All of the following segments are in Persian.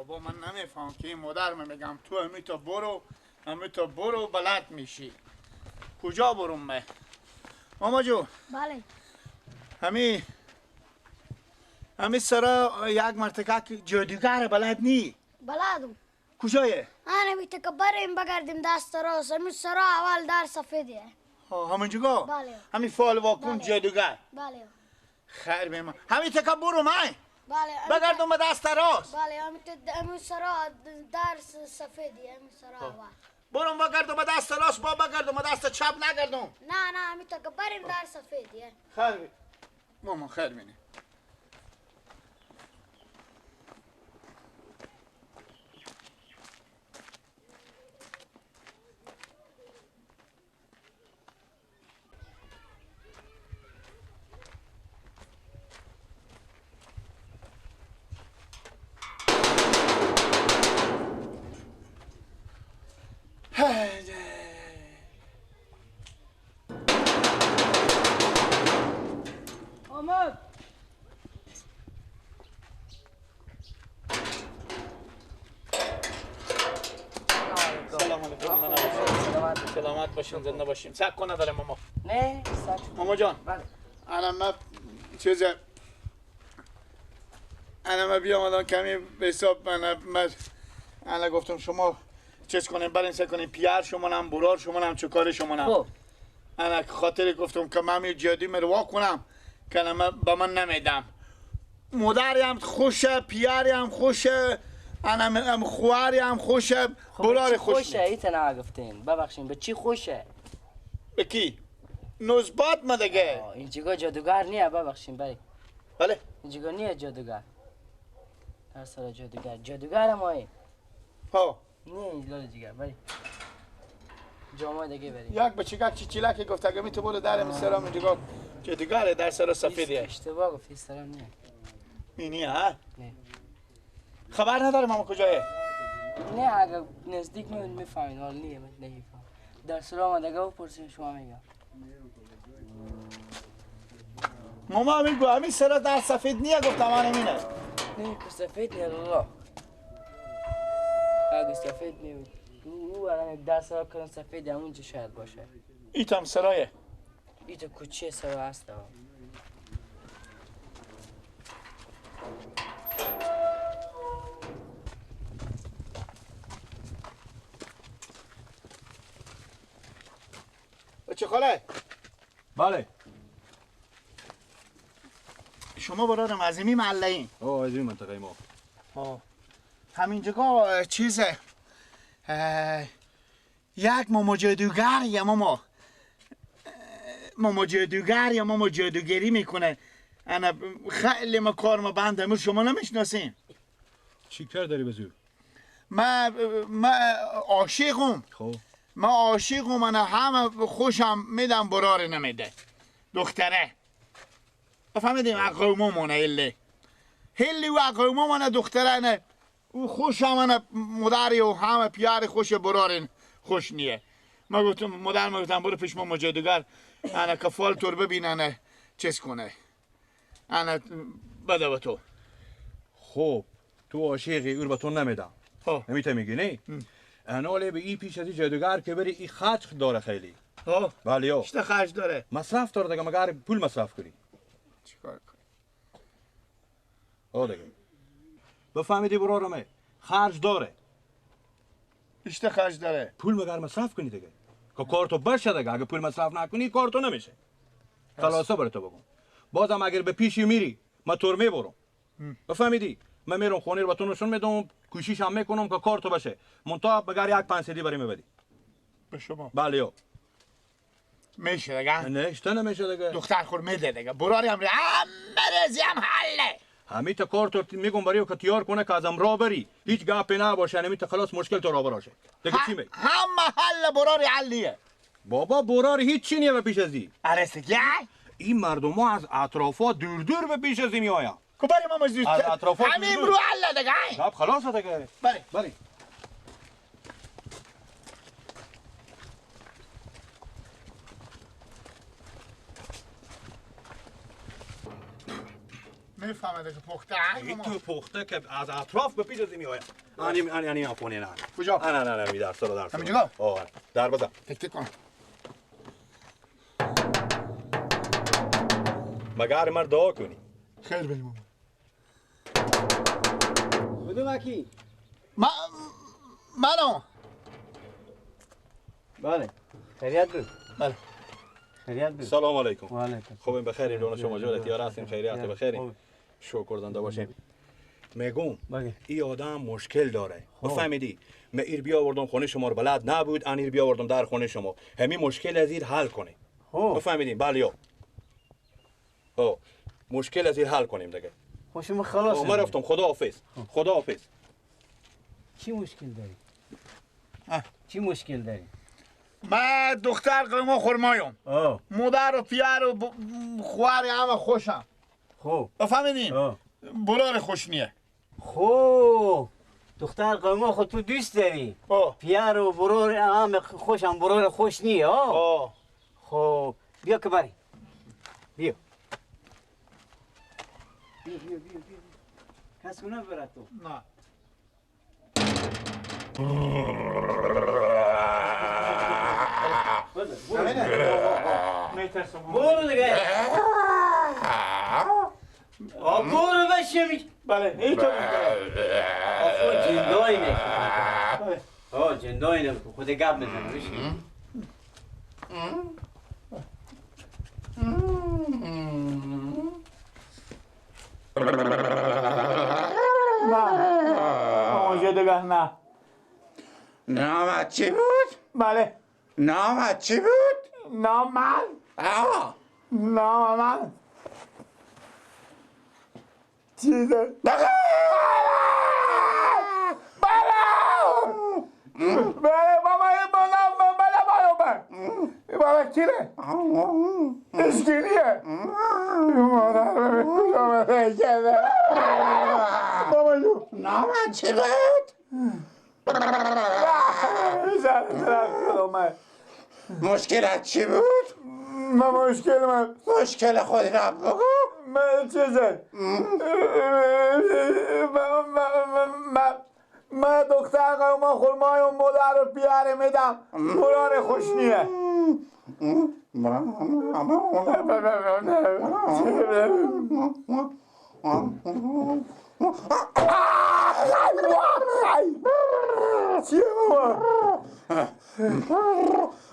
بابا من نمیفهم که این مادر من میگم تو همی تا برو، همی تا برو بلد میشی. کجا برم من؟ ماما جو. بله. همی سرا یک مرتکه که جادوگر بلد نی. بلدم. کجایه؟ انا که بریم بگردیم دست راست، همی سرا اول در سفیدیه. همونجا؟ بله. همی فال واکن بله. جادوگر. بله. خیر بیما. همی تکا برو من. بله. بگردم به دست راست. بله همی سرا در سفیدیه، همی سرا اول. برم بگردم به دست راست، با بگردم به دست چپ نگردم. نه نه همی تکا بریم در سفیدیه. خیر بی. مامان خیر بینی. آمد. سلام علیکم. سلامت باشین، زنده باشیم. سگ کنه داره ماما. نه سگ. ماما جان. بله. انا ما چیز انا ما بیامدم کمی به حساب من انا گفتم شما چیز کنیم برین سه کنیم پیر شما نم برار شما نم چه کار شما نم. خب. انا خاطر گفتم که من جدی مروا کنم که من به من نمیدم. مادری هم خوشه، پیری هم خوشه، انا خواری هم خوشه، برار خوشه. خوشه ایت نگفتین. ببخشین به چی خوشه؟ به کی؟ نوزبات ما دیگه. اینجا جادوگر نیه ببخشین بله. بله. اینجا نیه جادوگر. هر سال جادوگر، جادوگر مایی. ها. نه لاله جگر بله. جامعه دیگه بریم. یک بچگک چی چیلکی گفت اگه می تو برو در سرام اینجا جادوگر در سر سفیدیه. اشتباه گفتی سرام نیه. اینیه ها؟ نه. خبر نداره ماما کجایه؟ نه اگه نزدیک می میفهمید حالا نیه من نمیفهم. در سرام دیگه بپرسیم شما میگم. ماما میگو همین سرا در سفید نیه گفتم من اینه. نه که سفید نیه الله. اگه سفید نیه او الان در سرا کردن سفید همونجا شاید باشه. ایتم سرایه. ایتا کوچه سرا هست. چه خاله؟ بله. شما برادرم از این محله این؟ آه از این منطقه ما. آه. همینجا چیزه یک ماما جادوگر یا ماما ماما جادوگر یا ماما جادوگری میکنه. انا خیلی ما کار ما بنده شما نمیشناسیم. چی کار داری بزرگ؟ من عاشقم. خب من عاشقم، من همه خوشم میدم برار نمیده دختره. فهمیدیم اقوممونه هلی هلی و اقوممونه دختره نه او خوشم من مادری و همه پیار خوش برار خوش نیه. ما گفتم مادر ما گفتم برو پیش ماما جادوگر انا کفال تور ببیننه چیز کنه انا بده به تو. خب تو عاشقی او رو به تو نمیدم. نمیته میگی نه؟ انا به این پیش از این جادوگر که بری این خرج داره خیلی. ها بله یا چه خرج داره؟ مصرف داره دیگه، مگر پول مصرف کنی چیکار کنی؟ آ دیگه بفهمیدی برارمه خرج داره. چه خرج داره؟ پول مگر مصرف کنی دیگه که کار تو بشه دیگه. اگه پول مصرف نکنی کار تو نمیشه. خلاصه برای تو بگم بازم اگر به پیشی میری من تو رو میبرم. بفهمیدی؟ من میرم خونه رو به تو نشون میدم، کوشش هم میکنم که کار تو بشه. منتها بگر یک 500 برای میبدی. به شما؟ بله یا. میشه دیگه؟ نه اشته نمیشه دیگه. دختر خور میده دیگه. براری هم همه رزی هم حله. همین تا کار تو میگم برای که تیار کنه که ازم را بری. هیچ گپی نباشه. همین تا خلاص مشکل تو را براشه. دیگه چی میگی؟ همه حل براری حلیه. بابا براری هیچ چی نیه به پیش از این. آره دیگه؟ این مردم ها از اطرافا دور دور به پیش از این میآیند. که بریم ما مزدور از اطرافات همین رو حله دیگه. خب خلاص دیگه. بله بله. میفهمه که پخته. این تو پخته که از اطراف به پیش از میآید. انی انی انی خونه نه. کجا؟ نه نه نه می در سر در. همینجا؟ آره. در بزن. تک تک کن. مگر مر دعا کنی. خیر بریم. کدوم کی؟ منو. بله. خیریت بود. بله. خیریت بود. سلام علیکم. و علیکم. خوبیم بخیر دون شما جور تیار هستیم خیریت بخیر. شکر زنده باشیم. میگم این آدم مشکل داره. بفهمیدی؟ من ایر بیاوردم خونه شما رو بلد نبود، ان ایر بیاوردم در خونه شما. همین مشکل از ایر حل کنیم. بفهمیدیم؟ بله یا. مشکل از ایر حل کنیم دیگه. خوش من خلاص. من رفتم خداحافظ. خداحافظ. چی مشکل داری؟ چی مشکل داری؟ من دختر قیمه خرمایم. مادر و پیار و خواهر همه خوشم. خوب. بفهمیدیم؟ برار خوش نیه. خوب. دختر قیمه خود تو دوست داری. پیار و برار همه خوشم برار خوش نیه. خوب. بیا که بری. بیا. بیا بیا بیا بیا. کس کنه برد تو. نه. برو دیگه. برو بشمی. بله اینطور. آخو جندایی نکن. آه جندایی نکن. خود گپ میزنه بشین. نه آنجا دیگه نه. نامت چی بود؟ بله. نامت چی بود؟ نام من؟ آه. نام من چیزه؟ بله بله بابا این بله بله بله بابا کیره؟ اسکیریه؟ مادر کجا بابا جو نامت چی بود؟ مشکلت چی بود؟ من مشکل من مشکل خود را بگو. من چیزه؟ من دختر قوم خرمای و مادر رو پیاره میدم برار خوش نیه. چیه بابا؟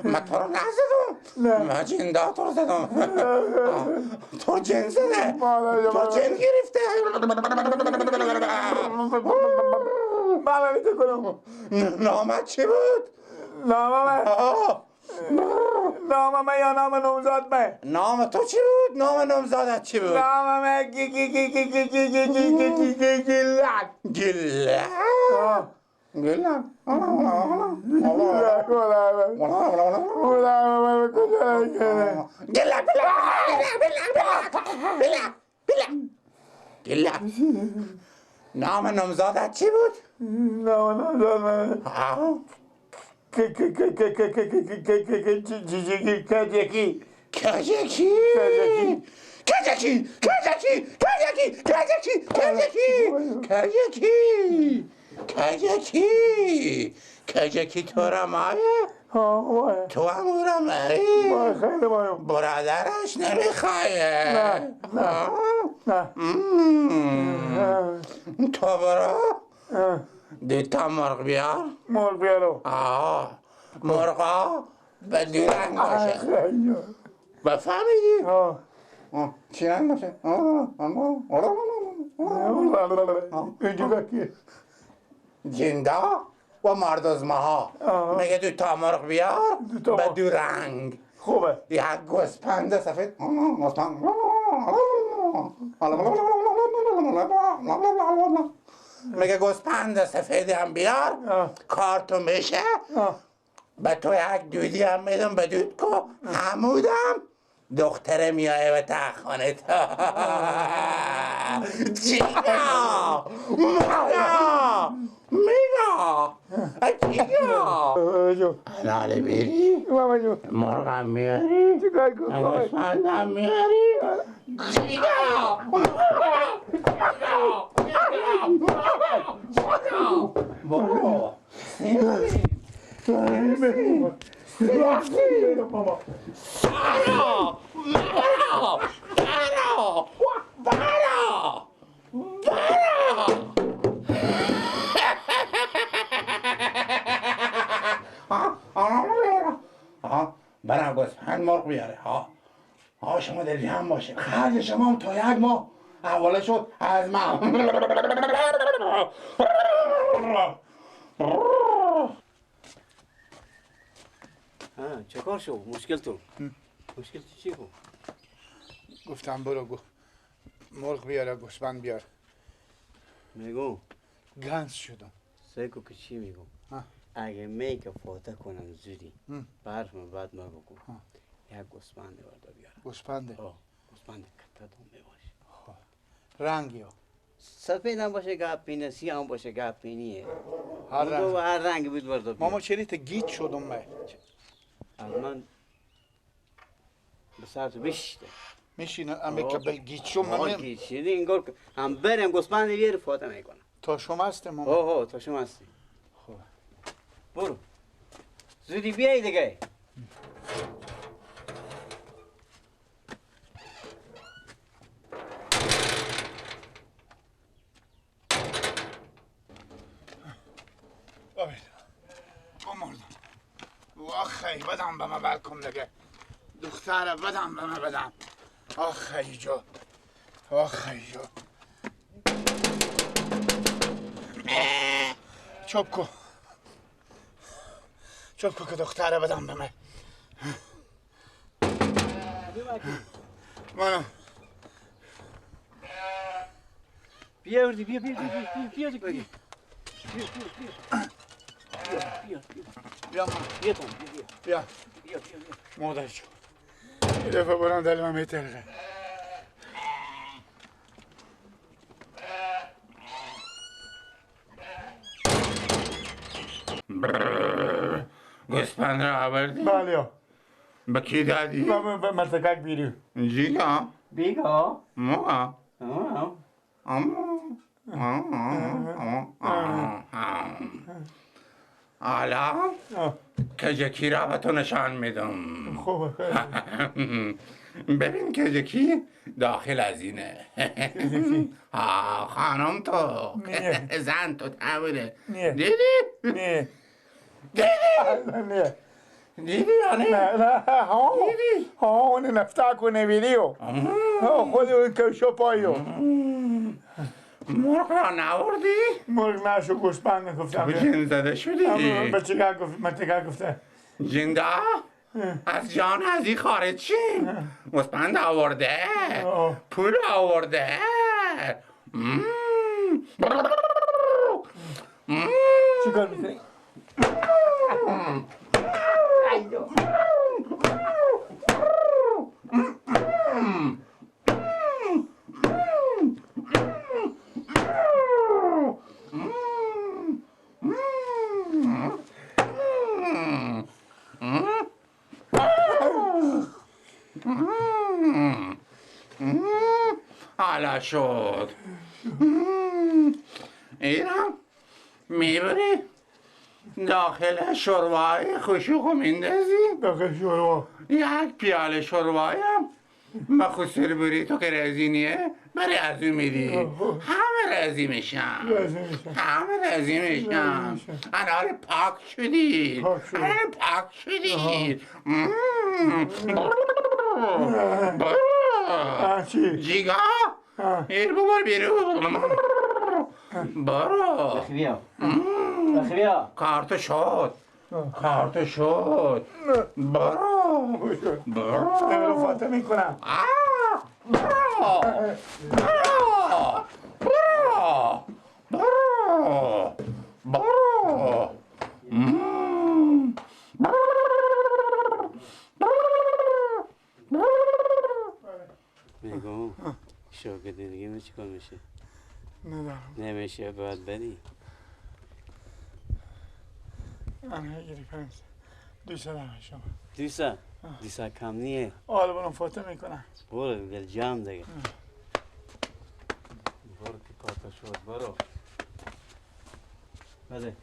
من تو رو نزدم. من جنده تو رو زدم. تو جن زده. تو جن گرفته. من میتونم کنم. نامت چی بود؟ نام من نام من یا نام نوزاد من؟ نام تو چی بود؟ نام نوزادت چی بود؟ نام من گی گی گی گی گی گی گی گی گی گی گیلک. گیلک؟ گیلک. گیلک گیلک. نام نوزادت چی بود؟ نام نوزاد من که که که که که که که که که که کجکی کجکی کجکی کجکی کجکی کجکی کجکی کجکی کجکی کجکی تو را مایه؟ تو هم او را مایی؟ برادرش نمیخوایه؟ نه نه نه. تو برو دیتا مرغ بیار. مرغ بیارو. آه مرغا به دو رنگ باشه. بفهمیدی؟ چی رنگ باشه؟ جندا و مردازمه ها میگه دو تا مرغ بیار به دو رنگ. خوبه. یک گوسپند سفید میگه گوسپند سفیدی هم بیار کارتو میشه به تو یک دودی هم میدم به دود کو همودم دختره میایه به تخانه تا جیگا مایا میگا جیگا اناله بیری مرغم میاری گوسپندم میاری جیگا برو برو برو. برم گوسفند مرغ بیاره. ها ها شما دل جمع باشه، خرج شما هم تا یک ماه حواله شد از من. ها چه کار شد؟ مشکل تو مشکل تو چی بود؟ گفتم برو گو مرغ بیاره گوسفند بیار. میگم گنز شدم. سیکو که چی میگم؟ اگه می که فاته کنم زودی برف من بعد ما بگو یک گوسفند بردا بیارم. گوسفنده؟ گوسفند کته دوم باشه. رنگی ها؟ سفید هم باشه گپی نه، سیاه هم باشه گپی نیه. هر رنگ هر رنگ بود بردا بیارم. ماما چرا تا گیج شدم من؟ از من به سر تو بشیده میشینه اما که به گیج شدم من گیج شدی انگار هم برم گوسفند بیاره فاته میکنم. تا شما هستم ماما. اوه تا شما هستی. برو زودی بیای دیگه. مردم آخی بدم به من بلکم دیگه. دختره بدم به من بدم. آخی جو آخی جو. چوب کو چوب کو که دختره بدم به من. منم بیا بیا بیا بیا بیا بیا بیا بیا بیا بیا بیا بیا مادر جون یه دفعه برم دل من میترقه. گوسفند را آوردی؟ بله. به کی دادی؟ به مرتکک بیری. جیگا؟ بیگا؟ ما حالا کجکی را به تو نشان میدم. خوبه. ببین کجکی داخل از اینه. خانم تو زن تو تعبیره. دیدی؟ نه. دیدی؟ نه. دیدی یا نه؟ نه نه. دیدی؟ ها اون نفتک و نویدیو خود اون کشو پایو. مرغ را نوردی؟ مرغ نشو گوسفند گفتم. تو جن زده شدی؟ بچه گفته جنده؟ از جان از این خارج شیم. گوسفند آورده، پول آورده. چی کار میکنی؟ حالا شد اینم میبری داخل شوروای خشوخو میندازی؟ داخل شوروا یک پیاله شوروای هم مخصوص بری تو که رازی نیه بری از اون میدی. همه راضی میشن، همه راضی میشن. انار پاک شدی، انار پاک شدی. جیگا ایر ببر بیرون. برو بیا بیا. کارت شد، کارت شد. برو برو. برو فاته میکنم. برو برو برو برو برو. میگم شوکت دیگه چیکار میشه؟ ندارم. نمیشه باید بدی. انا گیری پنج دوست دارم شما. دوست؟ دیسا کم نیه. آل برم فوتو میکنم. برو دل جمع دیگه. برو که کارتا شد برو. بده.